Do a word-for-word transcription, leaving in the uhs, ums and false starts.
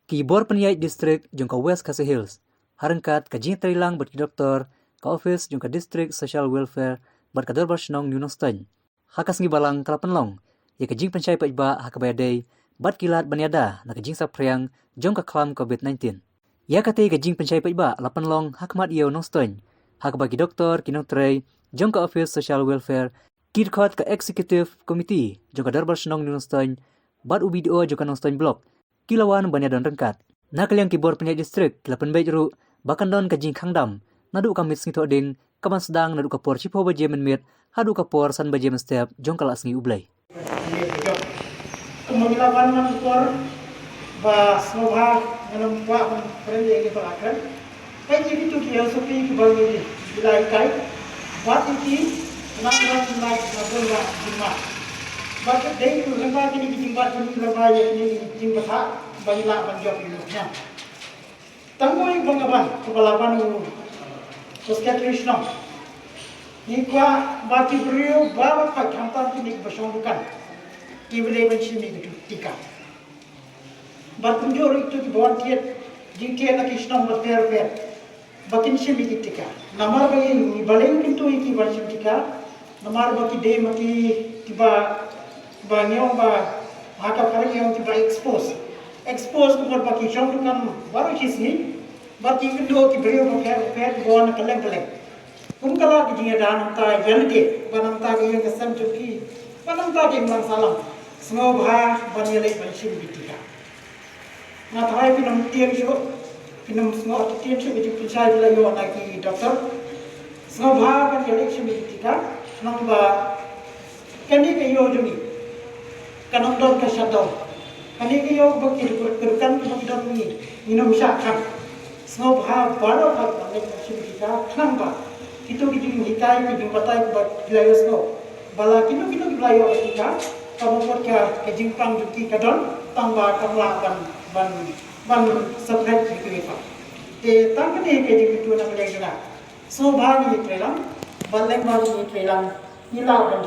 Ki bor pynïaid district jong ka West Khasi Hills ha ryngkat ka jingtreilang bad ki doktor, ka office jong ka District Social Welfare bad ka Dorbar Shnong New Nongstoiñ, ha ka sngi Balang ka la pynlong ïa ka jingpynshai paidbah ha kaba ïadei bad ki lad ban ïada na ka jingsaphriang jong ka khlam covid nineteen. Ïa katei ka jingpynshai paidbah la pynlong ha khmat ïew Nongstoiñ ha kaba ki doktor, ki nongtrei jong ka office social welfare, ki dkhot ka executive committee jong ka Dorbar Shnong New Nongstoiñ bad u B D O jong ka Nongstoiñ Block ki la wan ban ïadon ryngkat. Na ka liang ki bor pynïaid district ki la pynbeit ruh ba kan don ka jingkhang dam naduh ka miet sngi Thohdieng kaban sdang naduh ka por shiphew baje mynmiet haduh ka por san baje mynstep jong ka la sngi U Blei. Kumba ngi la wan man ka por ba sngewbha, ngan ym kwah ban kren ïa ki ba la kren. Peit ïa kito ki S O P kiba ngi la hikai. Bat ïa ki, nang nang nang na bun ba jingma. Ba ka dei ku lyngba kine ki jingbat kine ki lyngba ïa kine ki jingbthah ba ngi lah ban jop ïa u. Tang kawei ba nga ban, kaba la ban u Secretary Shnong. Ngi kwah ba ki briew ba ba pait khamtam kine kiba shong dukan, ki ba dei ban shim ïa ki tika. Bad kumjuh ruh kito kiba wan thied jingthied na ki shnong bapher bapher ba kin shim ïa ki tika. Namar ba ngi, ngi balei ngi kyntu ïa ki ban shim tika. Namar ba ki dei ma ki kiba, ba ngi ong ba ha ka phareng ngi ong kiba expose. Expose ka mut ba ki shong dukan baroh shi sngi. Bad ki kynduh ki briew bapher bapher kiba wan na kylleng kylleng. Kum ka la ka jingïada nangta ïa lade, ba nangta ka ïing ka sem jong ki, ba nangta ka imlang sahlang. Sngewbha ban ïaleit ban shim ki tika. Nga tharai phin ym tieng shuh, phin ym sngewthiang shuh ka jingpynshai ba la ïoh na ki doktor. Sngewbha ban ïaleit shim ki tika, nang ba kane ka ïew jong ngi kan ym don ka shutdown. Kane ka ïew ba ki dur-, ka dukan kiba ki don ngi, ngin ym shah khang. Sngewbha baroh pat ban leit ban shim tika khnang ba kito ki jinghikai ki jingbatai kiba ki la ïohsngew ba la kino kino kiba la ïoh tika, ka mut ka, ka jingpang jong ki ka don tang ba kam lah ban, ban, ban subscribe ki ki. Te tang kane ka jingkyntu na ka liang jong nga. Sngewbha ngi treilang, ban leng ba ngi treilang, ngi lah ban